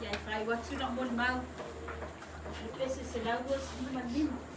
Ia, e faaiu atu lau molimau i le pese 125.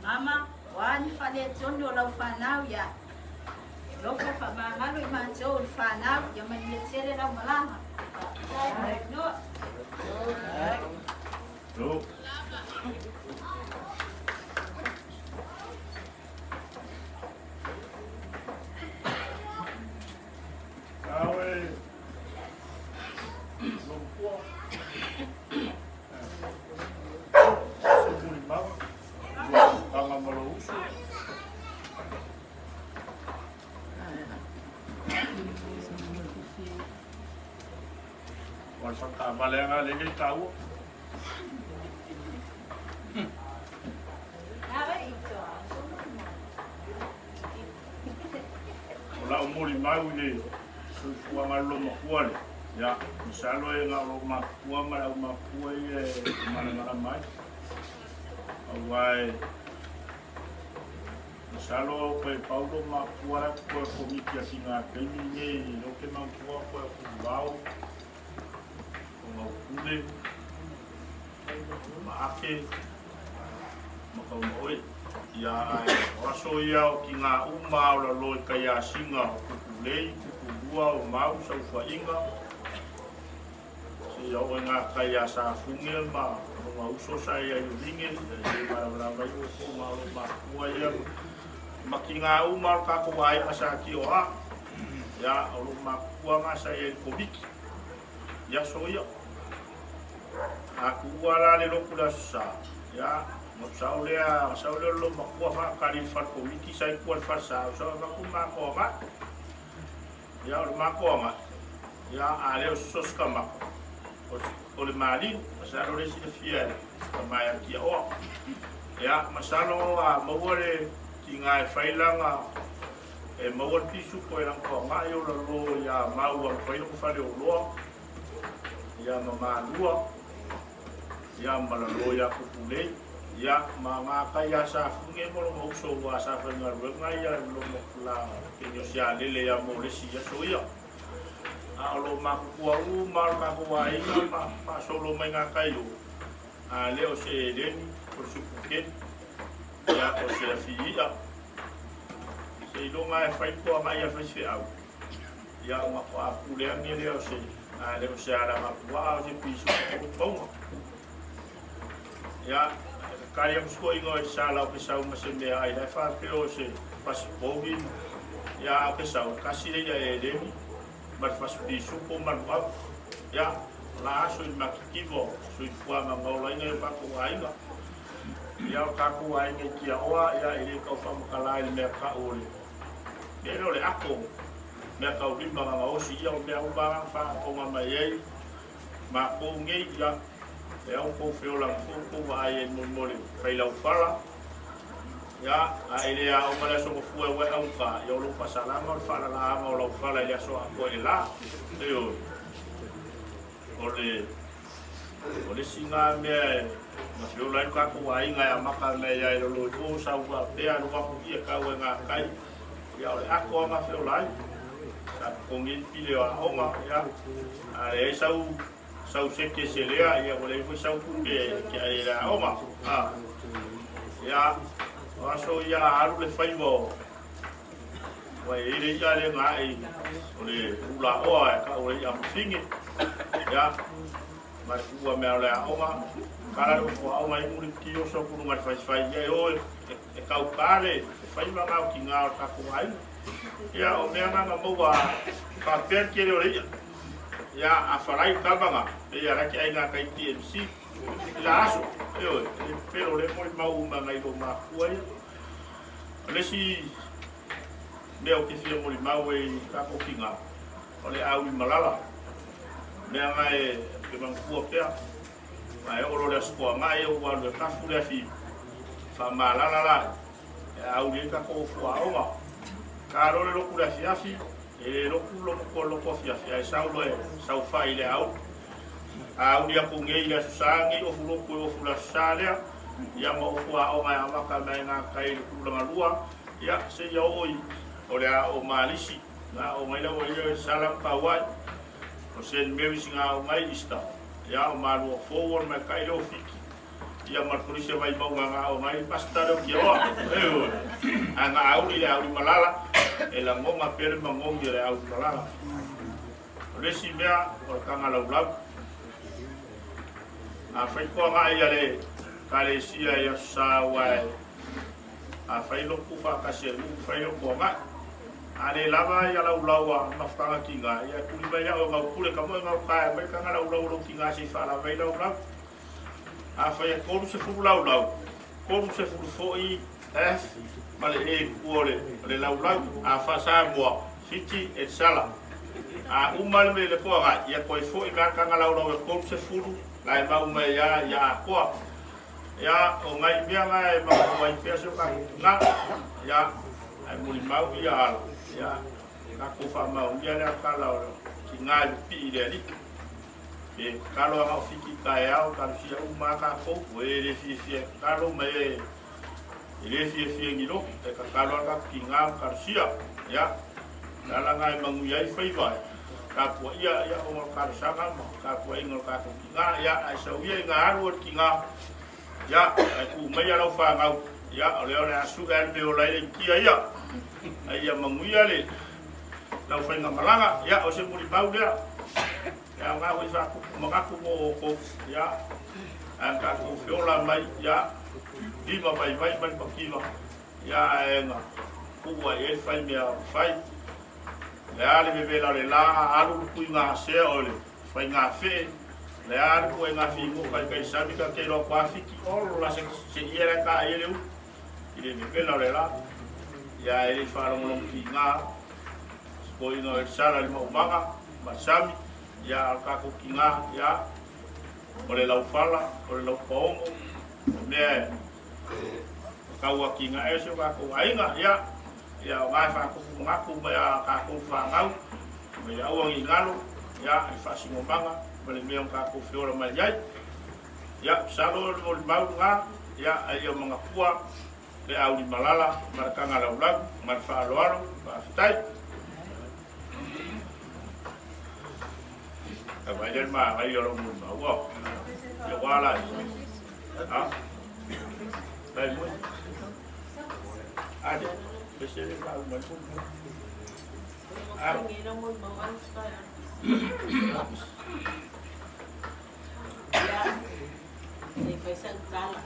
Mama, o a ni faaletonu o lau fanau ia? Alofa faamagalo i matou o le fanau, ia manuia tele lau malaga. Noa. Aua o le faletaavale lava lena lea e taua. O lau molimau i le soifuaga o le loomatua lea, ia, masalo e na o loomatua ma le aumatua ia e malamalama ai. Aua e masalo pe pau loomatua la e toe komiti a sina taimi lenei, e le o te manatua koe o Fuluvao, o Gaupule, ma Ake, ma Kaumaoe. Ia, ae o aso ia o tiga uma o lalo i kaiasiga o Pupulei, Pupulua, o Mau, Saufaiga, seia oo i ngā kai a Sāfunge ma lona uso sa ia i Ulinge, ia e le malamalama ai outou ma o lo matua ia ma tiga uma o le tatou aiga sa tioa, ia, o lo matua nga sa ia i le Komiti i aso ia. A tuua la le lotu le Aso Sa, ia, ona sau lea, sau lea o le loomatua faatali i le fale komiti sa i tua i le fale sa, sau avatu le matou agai. Ia, o le matou agai, ia, a le o se sosi kamaka, o le malinu, masalo le silafia e tama ia Tiaoa. Ia, masalo a maua le tiga e fai lana, e maua le pisupo e lana toagai o lalo ia mau a mafai lona faleoloa, ia ma Malua, ia ma lalo ia Pupulei, ia ma ngā kai a Safune ma lona uso ua sa faigaluega ia lona la keni o Sialele ia mo le isi aso ia. A o lo matutua uma o le tatou aiga ma faasolo mai ngā kai o, a le o se eleni, o le supukeni, ia o se afi i'a, seiloga e fai toaga ia faifeau. Ia o matua pule ane lea o se, a le o se alaga puaa o se piso o paunga. Ia, e kakali aku sikoiga o i sala o ke sau ma se mea ai lae faapea o se fasipovi ma, ia a o ke sau, kasi le ia e eleni ma le fasipisupo ma luau. Ia, o la aso i le makitivo o soifuaga maolaina i o kakou aiga. Ia, o kakou aiga i Tiaoa, ia, e le tau faamatala i le mea kau o le mea lea o le ako, mea taulima na gaosi ia o mea uma na faafofoga mai ai matou nei, ia, e au kou feolaga foi kou vaai ai molemole fai lau fala, ia, a e le aoga le aso gafua e uae auka, ia o lou faasalaga o le faalalaaga o lau fala i le aso atoa i le la. Ioe. O le o le isi na mea e na feola ai lo tatou aiga e amata mai ai lalo i o sau faapea alu atu ia tau e ngā kai, ia o le ato a na feola ai. Sa totogi ai pile o aoga, ia, a leai sau sau seke se lea, ia ua leai foi sau tupe e ke ai le aoga. A, ia, o aso ia a alu le faiva o Ua i ai le i'a lea na ae o le ulaoa e tau o le i'a mafine. Ia, ma le tuua mea o le aoga, kala le upu aoga i muli kioso ku luga le faifai ia e o e kauka le faiva na o tiga o le tatou aiga. Ia, o mea na na maua faapea le tele o le i'a. Ia, a falai tama na, pei a laki aiga kai TMC i la aso. Ioe, e le pepelo le molimau uma nai lo makua ia. O le isi mea ou te fia molimau ai i tatou tiga, o le auli malala. Mea na e te manatua pea, a e oo loa i le Aso Toanai ua alu e tafu le afi faamalala la e auli ai tatou fuaoga. Ta loa le lotu i le afiafi, e le lotu le lotu le lotu afiafi, ae sau loa e saofai i le auli. A auli atu nei i le Aso Sa nei ofu lotu e ofu i le Aso Sa lea, ia ma ofu aoga e amata mai ngā kai i le tulaga lua, ia seia oo i o le ao Malisi, ngā aoga ai laua ia i Salam Kauai, o Saint Mary's ngā aoga ai Easter, ia o Malua Fou o le maikaʻi lea o Fiti, ia ma le Kolisi a Vaimauga ngā aoga ai Pastor lea o Tioa, ioe, a ngā auli le auli malala, e lagona pea le magogi o le auli malala. O le isi mea o le taga laulau. Afai toaga ia le Ekalesia i Aso Sa aua e afai lotu faatasi a nuu fai leo toaga. A le lava ia laulau a mafutaga tiga, ia e tuli mai ia oe gau pule ka moe gau ka e mai taga laulau o lou tiga se i faalava ai laulau. Afai e 30 laulau, 30 foi F ma le E i tua o le laulau. A faa-Samoa, Fiti and Sala. A uma le mea i le toaga, ia toe foi mai lava le taga laulau e 30, la e mau mai ai lava ia atoa. Ia, o nai mea na e manatua ai pea si o tatou tina, ia, ae molimau ia ala, ia, tatou faamaonia lea tala o le tina e pipii i le Alii. E tatalo lava na o Fiti i taeao, talosia uma lava tatou, o e le fiafia e tatalo ma e e le fiafia i ni lotu, e tatalo lava tatou tina ma talosia. Ia, o le ala lena e manuia ai faiva e tapuaia ia ona o le talosaga ma tapuaiga o le tatou tina. Ia, ae sau ia ina alu o le tina, ia, ae tuu maia lau fanau, ia, o lea o le a sue lava le mea e ola ai le initia ia. Ae ia manuia le lau faigamalaga. Ia, o se mulimau lea. E aoga foi faatupu manatu mo outou, ia, ae na tatou feola mai, ia, lima vaivai ma le mativa, ia, ae na tuu ai i ai le fai mea fai. O le a le vevela o le la, alu le tuiga sea o le faiga fee, o le a le tuaiga figo kai kai sami ka te iloa kua fiki olo la se se ia le ta ai le u i le vevela o le la. Ia e le i faalogologo tiga Koina o le sala i le maumaga ma le sami, ia a o le tatou tiga, ia, o le laufala, o le laupaogo, o mea e tau atinae ai si o tatou aiga, ia, ia o na e faatupu manatu mai a tatou fanau, ma ia aua ne i galo, ia, i le faasinomaga ma le mea o tatou feola mai ai. Ia, masalo o le molimau lena, ia, a ia manatua le aulimalala ma le tagalaulau ma le faaaloalo. Faafetai. Ka vaai lea i le manaia o lou molimau. Ua, ia ua ala ai. Ha? Lai mui. Ade, pese le ka uma le molimau. Au. Ia, se i fai sau tala.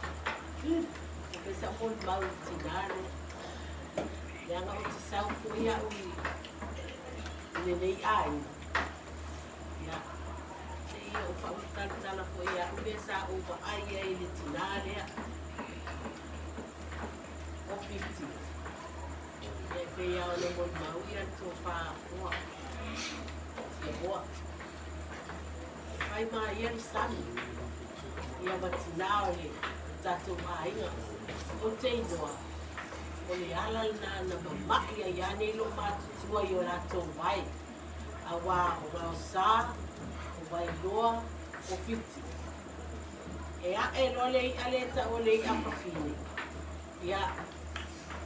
E fai sau molimau i tinā lea. Leaga ou te sau foi au i lenei aiga. Ia, se i ou faautalatala foi i au mea sa ou vaai ai i le tinā lea. O Fiti. Ia, e pei lava ona molimau ia le tofa oa. Ia oa. Fai ma ia le sami, ia ma tinā o le tatou aiga. Ou te iloa, o le ala lena na mamaʻi ai lava nei loomatutua i o latou vae, auā o Gaosa, o Vailoa, o Fiti. E aʻe loa le iʻa lea e tau o le iʻa fafine, ia,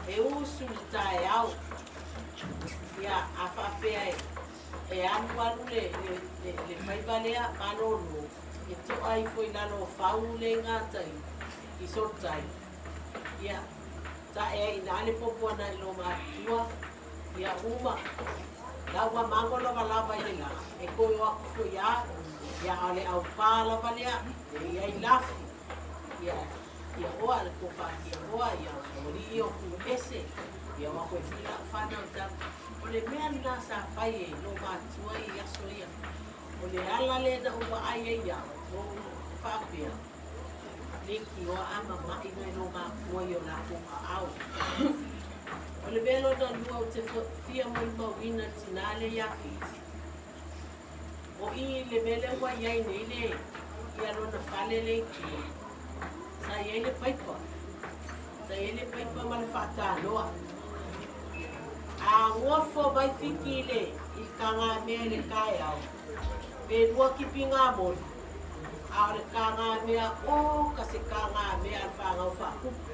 e usu i le taeao, ia, a faapea e E alualu le faiva lea malolo e toʻa ifo i lalo o fau le gatai i soltai. Ia, taʻe ai i ina le popo ana i lo matutua, ia uma, la ua mago lavalava i le la, e koe o aku foi a, ia a o le aupā lava lea, e i ai lafi, ia, ia oa le tofa ia oa, ia o alii o ku ese, ia o aku e fila au whanau tau. O le mea lena sa fai e loomatutua i aso ia. O le ala lea na ou vaai ai au, ua ou faapea, Leitioa a mamaʻi mai loomakua i o lakou aao. O le mea lona lua ou te fia molimauina le tinā lea iā Fiti. O i le mea lea ua i ai nei le ia lona fale lea i tua, sa i ai le paipa. Sa i ai le paipa ma le faatanoa. A nofo mai Fiti i le i le tagamea i le taeao, pe lua kipi moli, a o le tagamea o ka se tagamea a le fanau faatupu.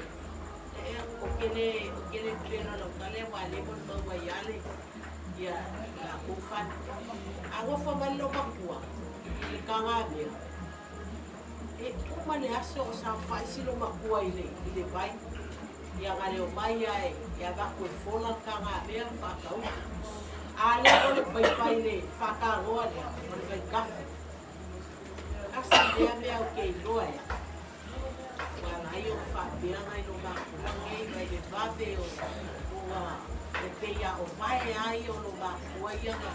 E o ke le o ke le pelo lau tala ua le molimau ai lava le ia latou fale. A nofo mai le loomatua i le tagamea, E uma le aso o saofai si loomatua i le i le vai, ia na leo mai a e e avatu e fola le tagamea ma faatauta. A lea o le paipa i le faatanoa lea, o le vaikafe. Tasi lea mea ou te iloa ea, ua ala ai ona faapea nai loomatua nei mai le vave o ua e pei a o vae a ia o loomatua ia na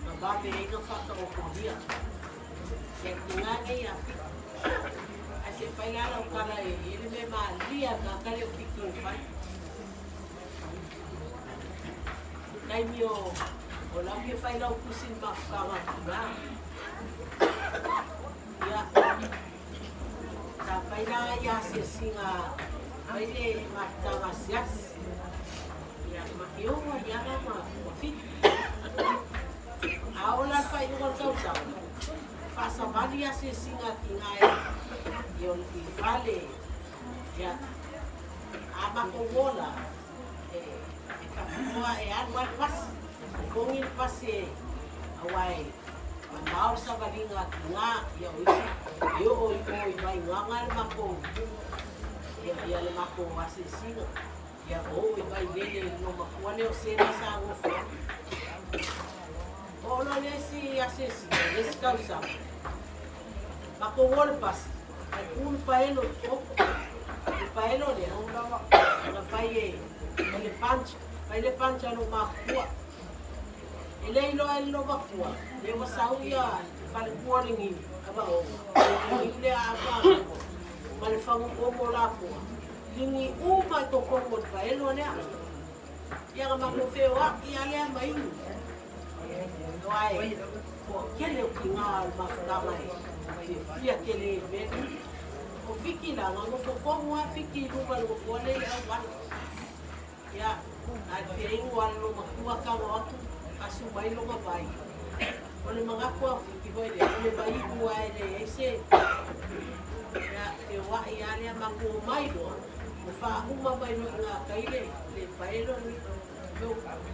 na vave ai na faataotolia. Ia tina nei ia Fiti. Ae se i fai la lau tala e i ai le mea malie a le tagata lea o Fiti e fai. Taimi o O lau fia fai lau tusi i le mafutaga tina. Ia, sa fai la ia asiasiga, fai le mafutaga asiasi. Ia, ma ke oo ai lava ma ma Fiti. A oo la i le faaiuga o le tausaga, faasavali asiasiga a tina i i fale. Ia, a matou o la, e faapitoa e alu lava le pasi, totogi le pasi e aua e mamao le savaliga a tina, ia o isi e oo i o i Vaigaga le matou ia le matou asiasiga, ia oo i Vailele i le loomatua lea o Sela sa nofo ai. Oo loa le isi asiasiga i le isi tausaga, matou o le pasi, Ae tu le paelo i o. Le paelo lea, na fai e, o le punch, fai le punch a lou matua. E le iloa e le loomatua, lea ua sau ia faletua le niu, ava o, le niu lea a ava ma le fagu omo lapoa, ligi uma i totonu o le paelo lea. Ia na matou feoai a lea ma inu. Aua e toatele o tina o le mafutaga e fiafia tele i le mea lea. O Fiti la, na nofo tonu lava Fiti i luga o le nofoa lea i le auala. Ia, a e fia inu lava le loomatua tago atu, asu mai lona vai. O le manatu lava o Fiti foi lea, o le vai inu lava e leai se... Ia, feoai lava lea, matou omai loa, ua faauma mai loa i gatai le paelo lenei.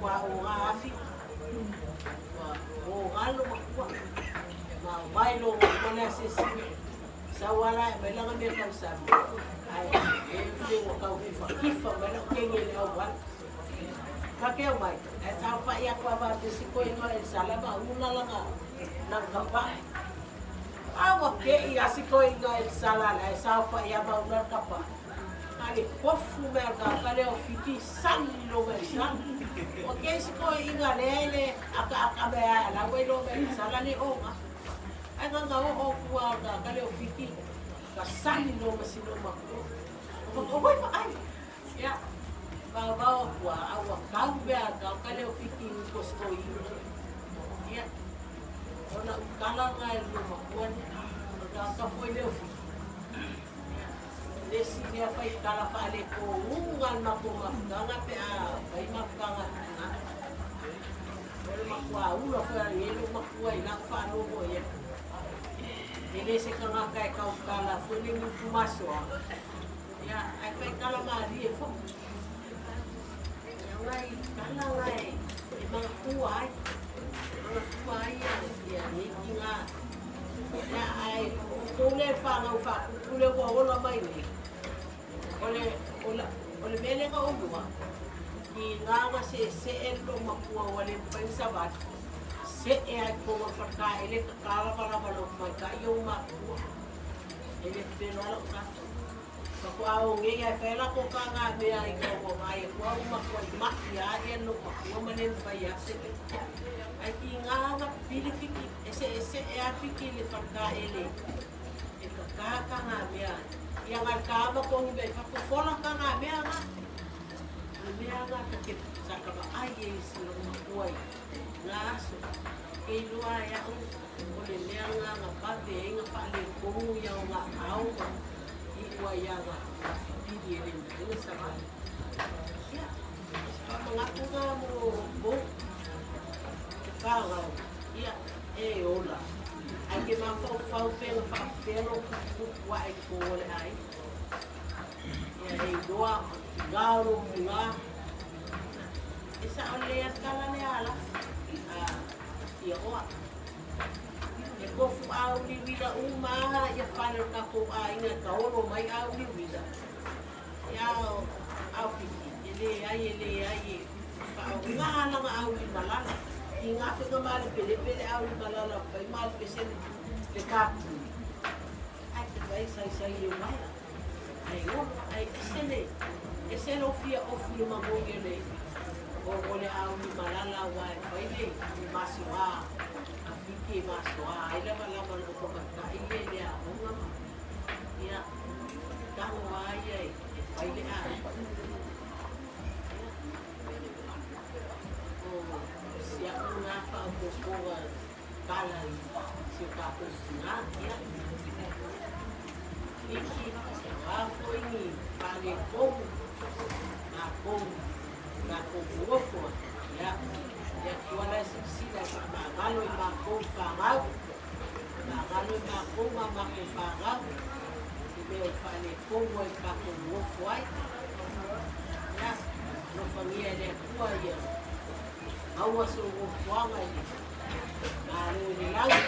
Ua oga afi, ua oga lo matua. Ma o mai lo ma le asiasiga. Sau ala e mai langa mea tau sami. Ae e le ua tau kifa kifa mai lau kenge i le auala. Ka ke au mai, ae saofai atu a te si koe ingoa e sala ma una langa nang kapa. A ua ke i asi koe ingoa e sala ae saofai a ma una kapa. A le kofu mea ka ka leo fiti sali lo mai sala. O ke isi toeaiga lea e le akaaka mea a lau ai lo mai sala le oga. Ai nga nga o o kua ka ka leo fiti ka sali lo ma silo matua. O o wai fa ai. Ya. Vau vau kua a ua kau mea ka ka leo fiti u ko sto i. Ya. Ona u kala nga e lo matua ni. Ka ka foi leo fiti. Le isi mea fai tala faaletouga le matou mafutaga pe a fai mafutaga a tina. O le matua ula foi a le lou matua i lau faalogo i ai. E le se tagata e tautala foi le gutu masoa, ia, ae fai tala malie foi. Ia ngai tala ngai e manatua ai, manatua ai ia, ia nei tina. Ia, ae o outou lea e fanau faatupu lea ua ola mai nei, o le, o le, o le mea lea na ou i ngā na seesee le loomatua ua le mafai ona savali, see lava i totonu o le faletaele tata lavalava loa tamaitai ia ua matutua. E le pepelo lava lau tala. Faatoa o nei ae fai a latou taga mea ina ua vaai atu au matuai mai lava le loomatua ma le mafai lava se mea. Ae tiga ona pili fiki, e seesee lava fiki i le faletaele e tata taga mea. Ia na ta ma togi mai fafo fola taga mea na. O le mea na ta te sa ka vaai ai i si loomatua i na aso. Ke iloa e au o le mea na na vave ai na faaletonu ia o na ao ma iu ai lava na pipili e le mafai ona savali. Ia, o se faamanatu na mo pou te whāngau, ia, e ola. Ae ke mafaufau pe na faapefea lou tuputupu ae i totonu o le aiga. Ia, e iloa i o lou pugā. E sao lelei lava le tala lea a Lafi, a ia oa. E tofu āuliuila uma lava ia fale o le tatou aiga e taolo mai āuliuila. Ia ao Fiti, e leai, e leai e faaaoga lana aulimalala. I ngā whenga mālepelepe le aulimalala fai mālepese le kāpuni. Ae te vai saisai e uaea. Ae ola, ae ese le, ese lou fia ofu i le magogi o le, o, o le aulimalala aua e fai le masoa a Fiti e masoa ai lavalava lou tamaitai ia i le aoga ma, ia, tago lava ia e fai le aiga. Ia, o si au lena. faaopoopoga tala i si o tatou tina, ia. Fiki, o a foi ni faaletonu, matou, tatou nonofo ai, ia, le Atua la e silasila e faamagalo i matou i fanau, faamagalo i matou ma matou fanau, i mea o faaletonu ai i tatou nonofo ai. Ia, alofagia e le Atua ia maua sou nofoaga i le Malo i le lagi,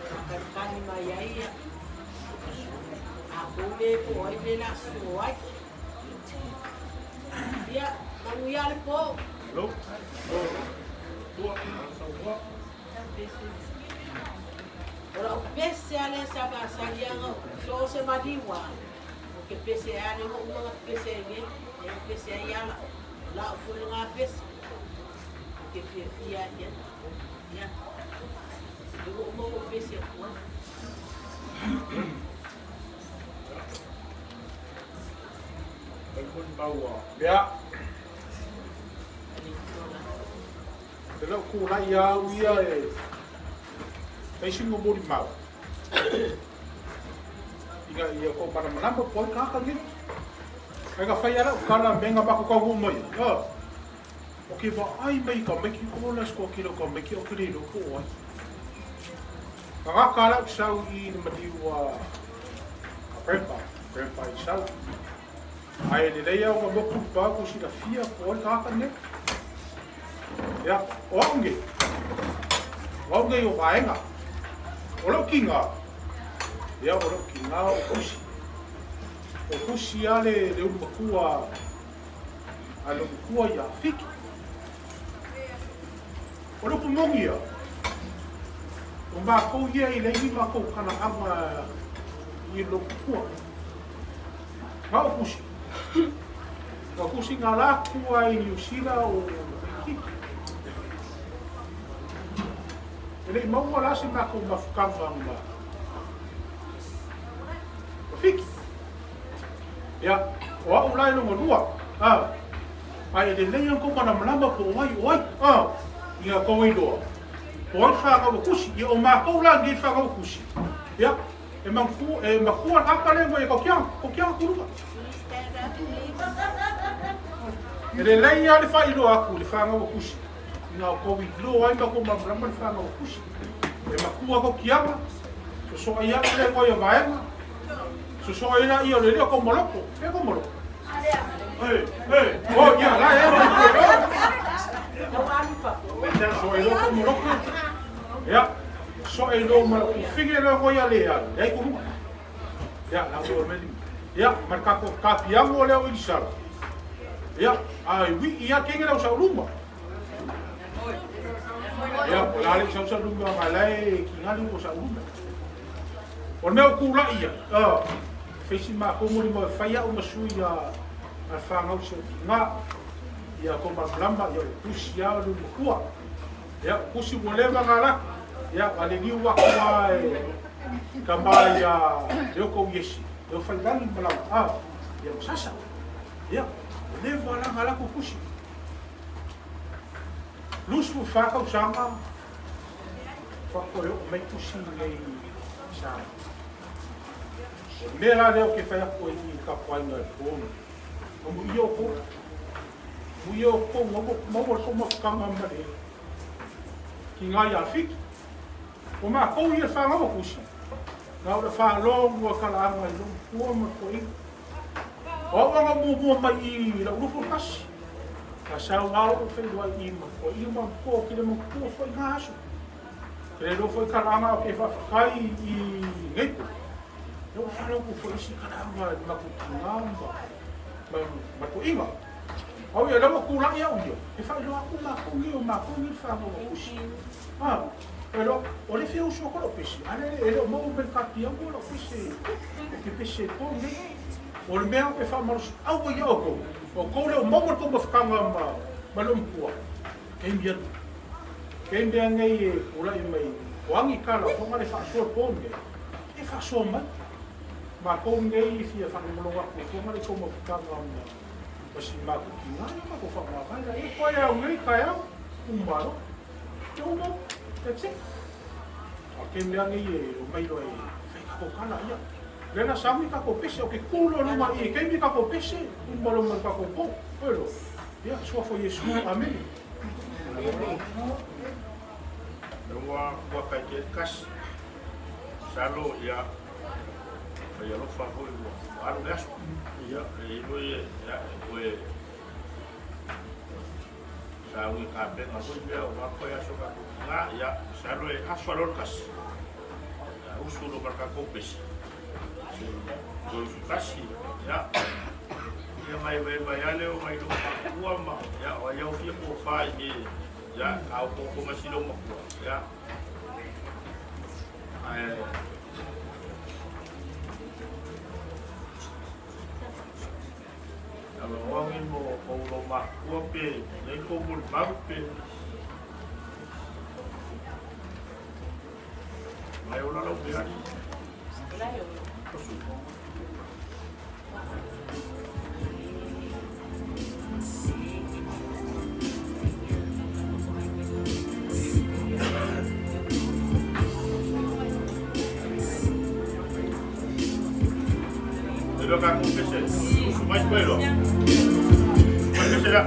faatalitali mai ai ia matou le po o ai le la suo ai. Ia, manuia le po. Lo, lo, tua, saunoa. O lau pese lava lea sa masani ai na so o se maliu lava, ou te pese ai lava, lea ua uma ona pese ai nei, lea ua pese ai ala, o lau foi lena pese, ou te fiafia ai i ai. Ia, lea ua uma ona ou pese atu ai. Fai foi mau a. Ia. E le o tulai lava au ia e fai sina molimau ina ia tou malamalama po o ai tagata nei. Ae na fai lava lau tala me na matou taunuu mai ai, a, ou te vaai mai i tamaiti o le aso toatele o tamaiti ou te le iloa po o ai. Na gata lau sau i le maliu a grandpa, grandpa i sau. Ae lelei lava ona motu le pau ua silafia po o ai le tagata lenei. Ia, o au nei, o au nei o Vaega. O lou tiga, ia, o lou tiga o Kusi. O Kusi lava le, le ulu matua a lou matua ia Fiki. O le upu moni ia, o matou ia e leai ni matou talaaga i lou matua. Na o Kusi. Na Kusi nga la kua i Niu Sila o Waikiki. E le i maua la se matou mafutaga ma Fiki. Ia, o au la e lona lua. A, ae e lelei ana tou malamalama po o ai o ai. A, ina tou iloa, po o ai le fanau a Kusi. Ia, o matou la lenei le fanau a Kusi. Ia, E matua, e matua le ata lea e kokianga, kokianga kuluga. E lelei lava le faailoa atu i le fanau a Kusi, ina o tou iloa ai ma tou malamalama le fanau a Kusi. E matua kokianga, sosoa ai atu le igoa ia vaega, sosoa ai laia o le leo kou maloko, e kou maloko. Hey, hey, oh, ia, la e, sosoa ai loa kou maloko. Ia. Soe lo ma le fige lo go ia le ai. Ai ku. Ia, la o meli. Ia, ma ka ko ka piango le o ilisala. Ia, ai wi ia kenge lau sa luma. Ia, o la le sa sa luma ma lai ki ngalu o sa luma. O le mea o kula ia. Ah, feisi ma ko mo mo fai au ma sui ia a whangau se ngā ia ko malama ia o kusi ia lu kua. Ia, kusi ua leva ngā laki. Ia, a le niu aku a e ka mai a leo kou iesi. Leo whai lani ma lama. A, ia o sasa. Ia, o leva la ngā lako kusi. Lusu whakau sanga, whako e o mai kusi nei sa. O mea la leo ke whai ako e i ka painga e pōna. O mu i o kou. Mu i o kou, maua le kou mafukanga ma le ki ngā ia Fiki. O mākou ia whāngau o kusi. Nā o le whālō mua kalaanga i lou kua ma koe i. O au anga mua mua mai i lau lufu kasi. Ka sau ngā o whailua i ma koe i ma kua ki le ma kua whai ngā aso. Ke le lofo i kalaanga o ke whawhakai i ngeipo. Leo whālō ku whai isi kalaanga i maku ki ngā ma ma koe inga. Au ia lawa kulaʻi au ia, e faailoa aku mākou nei o mākou nei le whānau a Kusi. A, faailoa, o le fia usu aku lau pese, a le, e le o maua mai le kapi au lau pese, o ke pese e kou nei. O le mea e whaamalosi aua ia o kou, o kou le o maua le kou mafukanga ma, ma le umkua. Kei mea, kei mea nei e kulaʻi mai, o angi kala, o fonga le whaasoa pō nei, e whaasoa mai. Mākou nei fia whakangolo aku, o fonga le kou mafukanga ma, Ma si maku ki ngā ia maku whakamākai la e koe au nei kai au. Uma loa. Ia uma uma. That's it. A ke mea nei e omai loa e fai tatou tala, ia. Lea na sauni tatou pese, o ke ku loa luma i i taimi tatou pese, uma loa ma le tatou po. Oi loa. Ia, Suafa o Iesu. Amene. Ua ua kai te kasi. Salo ia fai alofa foi ua alu le aso. Ia e ilo ia e sa ui kapenga foi mea o mako e aso ka ngā ia salo e aso alo le kasi. Ia usu lo marka ko pesi. Se ko usu kasi ia ia mai mai mai ale o mai lo ua ma ia o ia o fia ko fa i ia au ko ko masilo makua ia ae Aloalogi mo kou lo makua pe nei kou molimau pe mai ola lau peali. Osu. E ka ku pese. Usu mai koe loa. Usu mai pese la.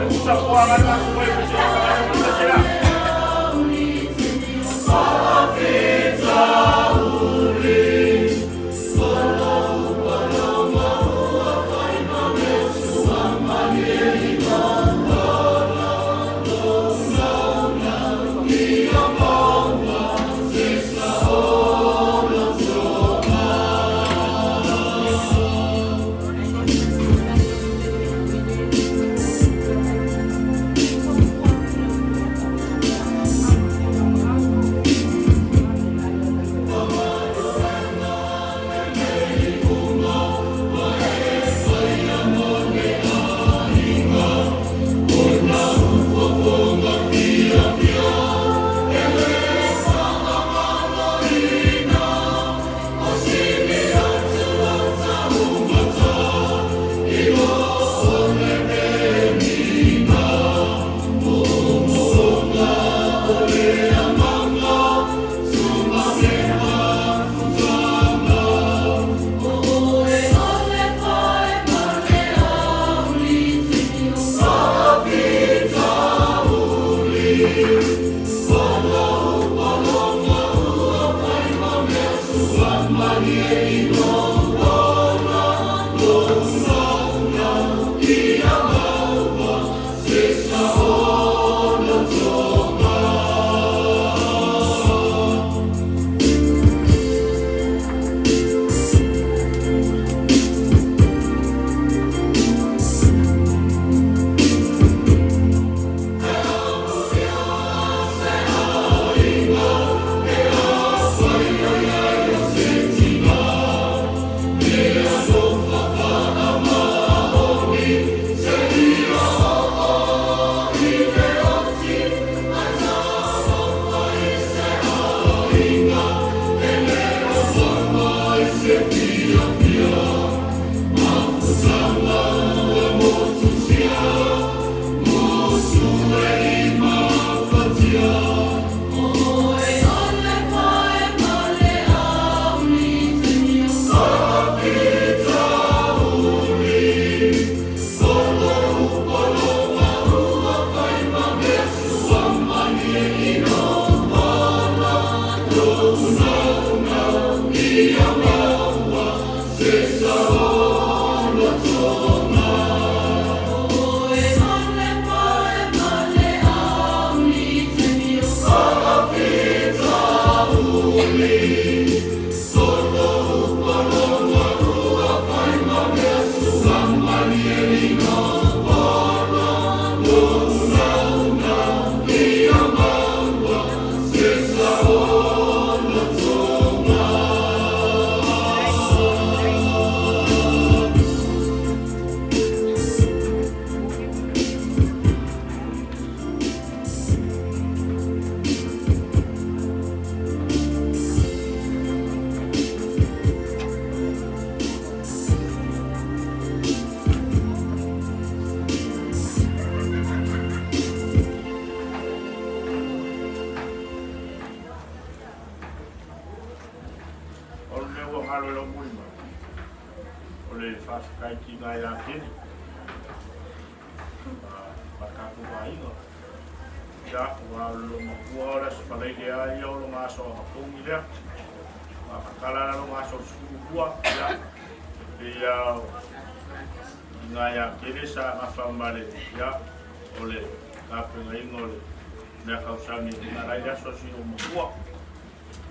Usa poa ngā ka ku mai pese ka mai pese la. tiga ia Keli ma le tatou aiga. Ia, aua o le loomatua o le Aso Faraile lava ia o lona aso agapogi lea. A tatala la lona aso 12, ia, e pei lava o tiga ia Kele sa gafa ma le, ia, o le tapenaina o le mea tausami e tatala ai le aso a si loomatua.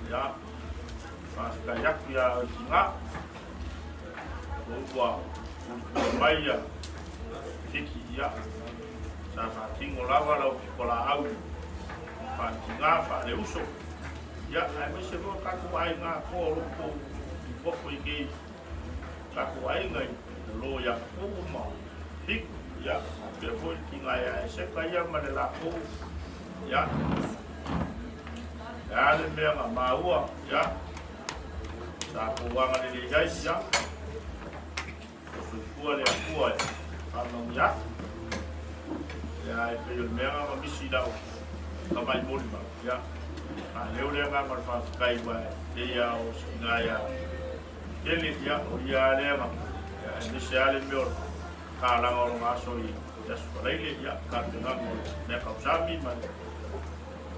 Ia, faafetai atu ia oe tiga. O ua ulupule mai ia Fiti, ia, sa faatino lava lau pitolaau faale-tiga, faale-uso, ia, aemaise foi o tatou aiga atoa o lo o i fafo i nei tatou aiga i lalo ia Tupu ma Hiku, ia, faapea foi le tiga ia Eseka ia ma le latou, ia, le a le mea na maua, ia, sa tou agalelei ai, ia, o soifua le Atua e faamanuia atu. Ia, e pei o le mea na na misi i lau tamai molimau, ia, faaleo le agaga o le faafetai aua e pei lava o si tina ia Kele, ia, o ia lava lea na, ia, aemaise lava le mea o le tatalaga o lona aso i le Aso Faraile, ia, tapenaga o le mea kausami ma le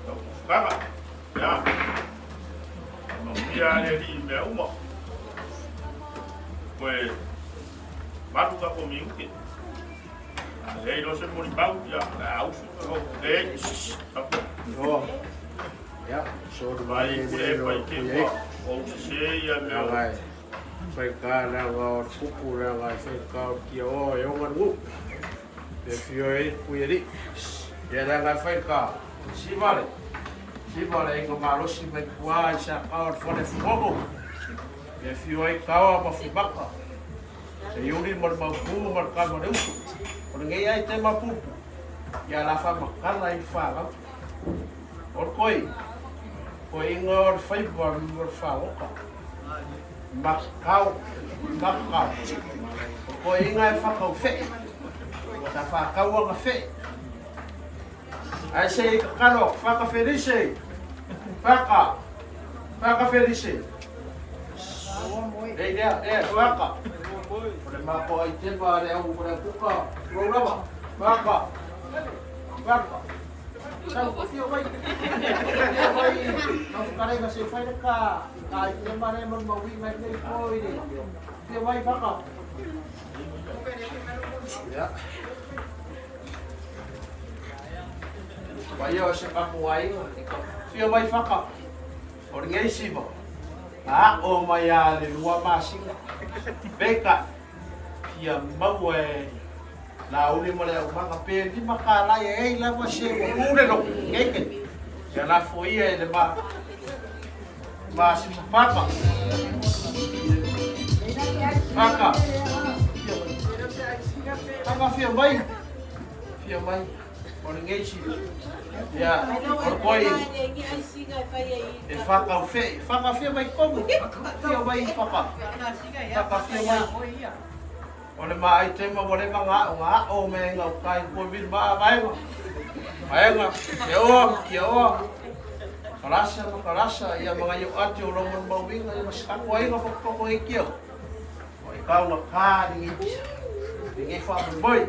tautufutaga. Ia, manuia le Alii i mea uma. Koe malu tatou minute. A leai loa se molimau, ia, o le a usu tatou. Leai, tapo. Yo. Ya, so le Vai pule e pai te ua, o usese ia mea o. Ngai. Fai ka na ga o kuku na ga fai ka o kia o e onga nu. E fio e pui ali. Ia la ga fai ka. Si vale. Si vale e nga malosi mai kua i sa ka o fone fuogo. E fio ai kawa ma fumaka. Se iuli mo le maupu ma le kama le usu. O le ngei ai te mapupu. Ia la fa makala i whanau. O le koi. Ko inga o le whaipa mo le whaoka. Makau. Makau. O ko inga e whakau whee. Sa whakauanga whee. Ai se i kakalo, whakawherise. Whaka. Whakawherise. Ei lea, e, whaka. O le mako ai te pa le au le kuka, rou lava. Whaka. Whaka. Sau ko fio mai. Fio mai. Nau whakarenga se whai ka. Ka i te mare mo maui mai nei ko i le. Fio mai whaka. Ya. Paia o se kapu aiga. Fio mai whaka. O le ngei siva. A o mai a le lua masina. Peka. Fia maua e la uli mo le aumaga pe lima ka lai e ei lava se ua pule lo keike. Ia la foia e le ma masina whaka. Whaka. Whaka fia mai. Fia mai. O le ngei siva. Ia, o le koi e whakau whee. Whakawhia mai komu. Fia mai whaka. Whakawhia mai. O le maai tema ua leva nga o nga o me nga o kai ko vil ma vaenga. Vaenga, ke oa, ke oa. Kalasa ma kalasa, ia mga yo ati o lomo mauinga, ia masikaku ainga whakapoko e kia. O e kau nga kā ringi, ringi wha moi.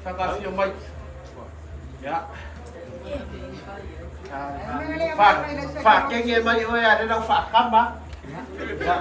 Whakawhia mai. Ia. Wha, whakenge mai oe a rera whakama. Ia.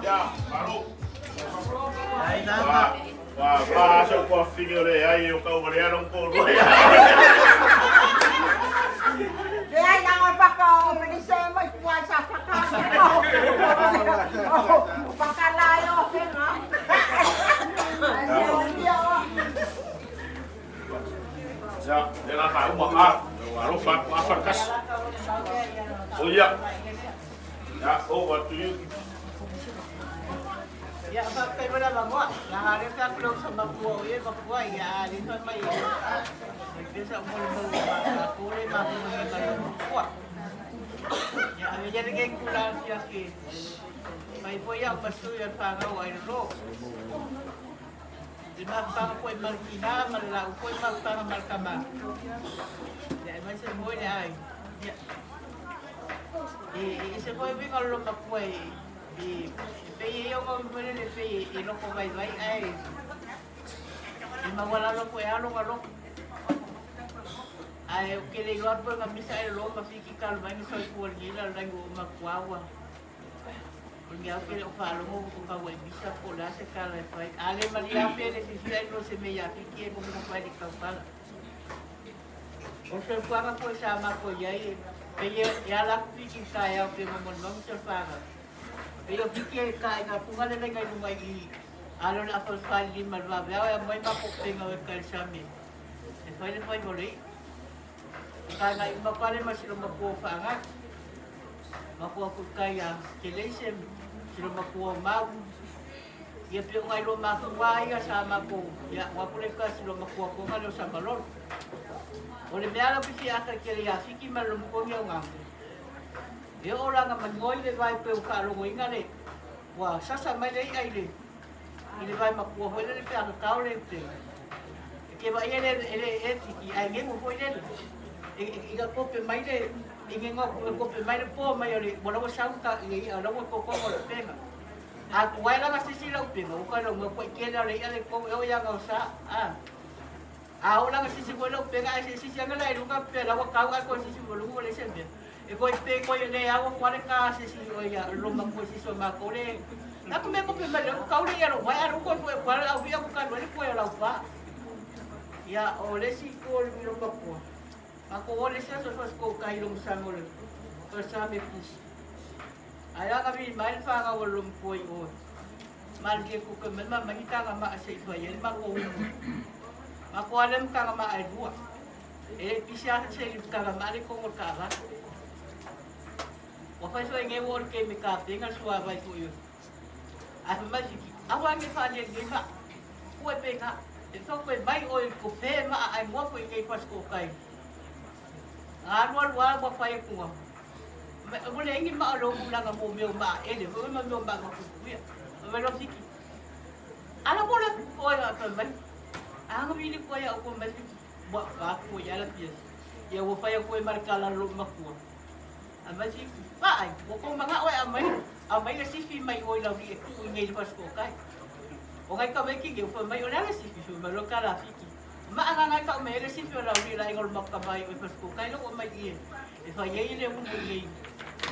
Ia, malo. Wa, wa, sa kua whiri o le ai o kau wale anong ko rua. Leai na ngā whaka o Felise mai kua sa whaka. O whaka la o whenga. Ia, le la ka uma a, alo fa a fa kas. O ia. Ia, over to you. Ia, faafetai mo le avanoa. Na hale pe aku lau sama pua o ia mapua ia a le fai mai e pesa o mo le mau ma ko le ma ko me ka lo mapua. Ia ave ia le ke kula sia ke. Mai foi au pasu ia whangau ai ro. I mafutanga foi mal kina ma le lau foi mafutanga mal kama. Ia e mai se moi le ai. Ia. I se foi winga lo mapua i pe i o ngau mele le pe i loko vai vai ai. I mawala loko e alo nga loko. Ai o ke le iloa po nga misa e lo ma fiki kalu mai ni soi pua ni la langu o makuawa. O ni au ke le o whalongo o ka wai misa po la se kala e whai. Ale mali a pe le sisi ai no se me ia fiki e mo mo whai ni kaupala. O se fuanga po sa mako iai pe ia ia la fiki ka ia pe mo mo mo se fuanga. Pe ia fiki e ka inga punga le lenga i lunga i alo le afa whai lima le wawe au e mai mako penga o e kai sami. E whai le whai mo le. Ka ngai mapale ma silo makua whaanga. Makua ku kai a ke leise silo makua mau. Ia pe ngai lo makua ia sa mako. Ia wapule ka silo makua ko ngalo sa malolo. O le mea la pisi aka ke le afiki ma lo mkongi o ngā. E o ranga mangoi le vai pe o whaalongo inga le. Ua sasa mai le ia i le. I le vai makua hoi le pe aka kau le te. E ke vai ele ele e tiki ai ngengu hoi le. E i ka kope mai le i ngengu e kope mai le po mai o le wala wa sauka i ia lawa ko ko le penga. A kuai langa sisi lau penga o ka lo ngo ko ke le ia le ko e o ya ngau sa a. A o langa sisi ko lau penga ai sisi anga la lunga pe la wa kau ai ko sisi mo lunga le sembe. E ko pe ko le awa ko le ka sisi o ia lo ma ko sisi ma ko le. Na ko me ko pe ma le kau le ia lo vai a ko ko ko la au ia ko ka le ko ia la pa. Ia o le si ko le mi lo pa ko. Ma ko o le se so so ko kai lo sango le. Ko sa me pus. Ai anga mi mai fa nga o lo ko i o. Mal ke ko ko me ma ma ka nga ma se fa ye ma ko. Ma ko alem ka nga ma ai rua. E pisi a se li ka nga ma le ko ka va. O fai so nge wo ke me ka pe nga sua vai ko yo. A ma si ki. A wa nge fa le nge fa. Ko e pe ka. E so ko mai o ko pe ma ai mo ko nge fa ko kai. A lua lua wa fai ko. Me mo le ngi ma lo ku la nga mo me ma e le mo ma mo ma ko ku ya. Me lo fiki. Ala mo le ko ya pa mai. A nga mi ko ya ko mai wa wa ko ya la pia. Ya wo fai ko e marka la lo ma ko. Aumai sifi. Vaai, ua kou mana'o e aumai, aumai le sifi mai o i laulii e tuu iinei i le falesoakai. O nai tamaiti nei, ua fai mai, o le a le sifi? Fai mai loa le kalafiki. Ma agaga ai tau mai ai le sifi o laulii i le aiga o le maota mai o i falesoakai lea ua aumai i i e fai ai le ulu iinei.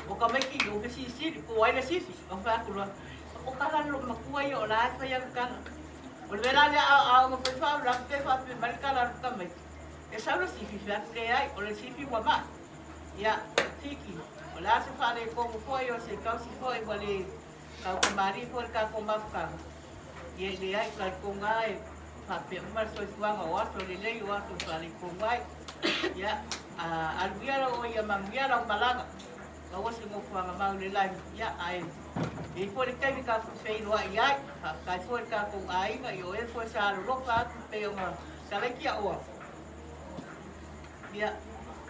O tamaiti nei, ua fesilisili, po o ai le sifi? Ou fai atu loa, o tala a le loomatua ia o la e fai ana tala. O le mea la lea, a ono fai faalavelave pe faapea mai le tala a le tamaiti, e sau le sifi, fai atu, leai, o le sifi ua ma'i. Ia, Fiki, o le a se faaletonu foi o se tausi foi ua le tautamalii foi le tatou mafutaga, ia e leai, e talitonu lava e faapea uma le soifuaga o aso lelei o aso e faaletonu ai. Ia, a alu ia oe ia manuia lau malaga, maua se nofoaga mau i le lagi, ia, ae i ai foi le taimi tatou te feiloai ai, faafetai foi i le tatou aiga, i o e foi sa alolofa atu pei ona talai tiaoa. Ia,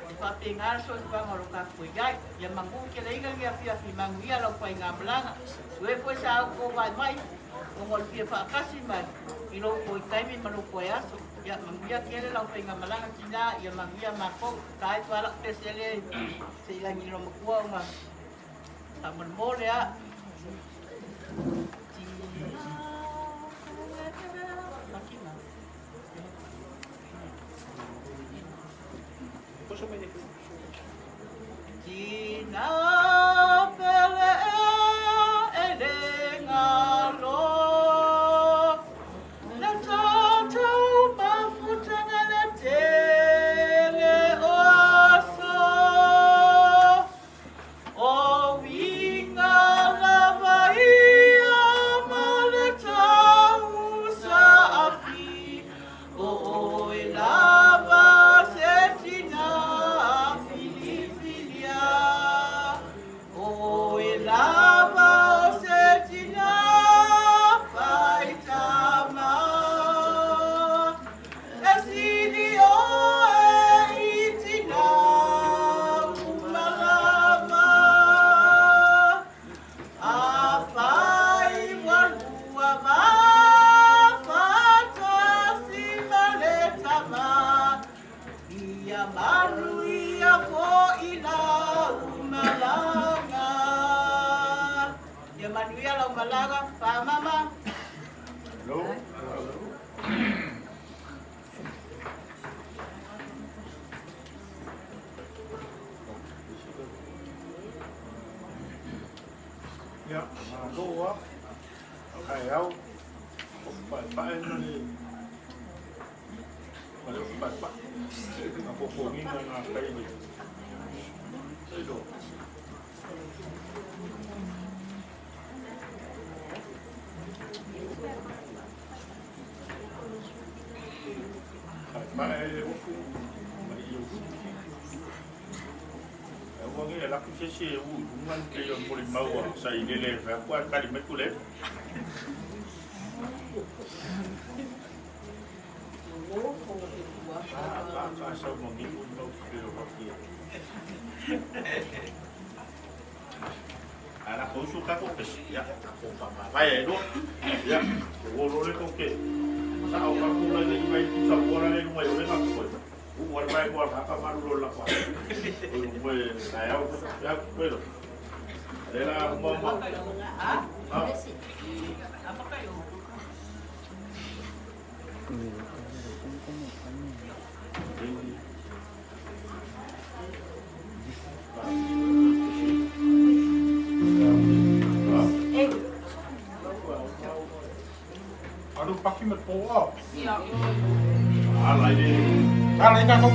e faapena le soifuaga o lo tatou i ai. Ia manu teleina lenei afiafi, manuia lau faigamalaga. O e foi sa outou vae mai, ona o le fia faatasi mai i lou toe taimi ma lou toe aso. Ia, manuia tele lau faigamalaga tina, ia manuia matou. Ta ifo lava lau pese lea se i lagi loomatua ona faamolemole a. Tina pele e le ngalo Le tatou mafutaga le tele o aso O uiga lava ia ma le tausa afi O oe lava se tina filifilia O oe lava o se tina faitama E sili oe i tina uma lava Afai ua lua faatasi ma le tama Ia manuia foi lau malaga Ia manuia lau malaga, faamama. Hello. Ia, malo lava. Taeao, ofu paepae ma le ma le ofu paepae. Na popogiga na kai le ilo. Paepae le ofu ma le io Aua nei e laku se isi e uu i luga le pei o le molimau a Sailele e fai atu ae tali mai Tuilaepa. Ka sau ma ngiu i mau te o waki e. Ala ko usu ka ko pesi ia ko pa ma vai e lo. Ia ko wo lo le ko ke. Sa o ka ku la le mai tu sa ko la le lunga i o le ka ko. U wa mai ko ka ka maru lo la kwa. O mo e na ya ya pero. Le la mo mo. Ah? Ah. Alu paki ma le pōa. Ala i le. Ala i tatou.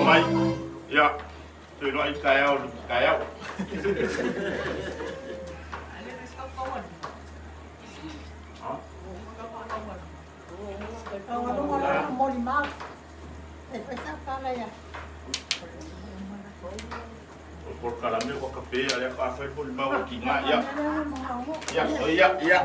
mai. Ia, toe iloa i taeao le taeao. O polokalame ua kape a lea ka fai molimau e tiga. Ia, ia, o ia, ia.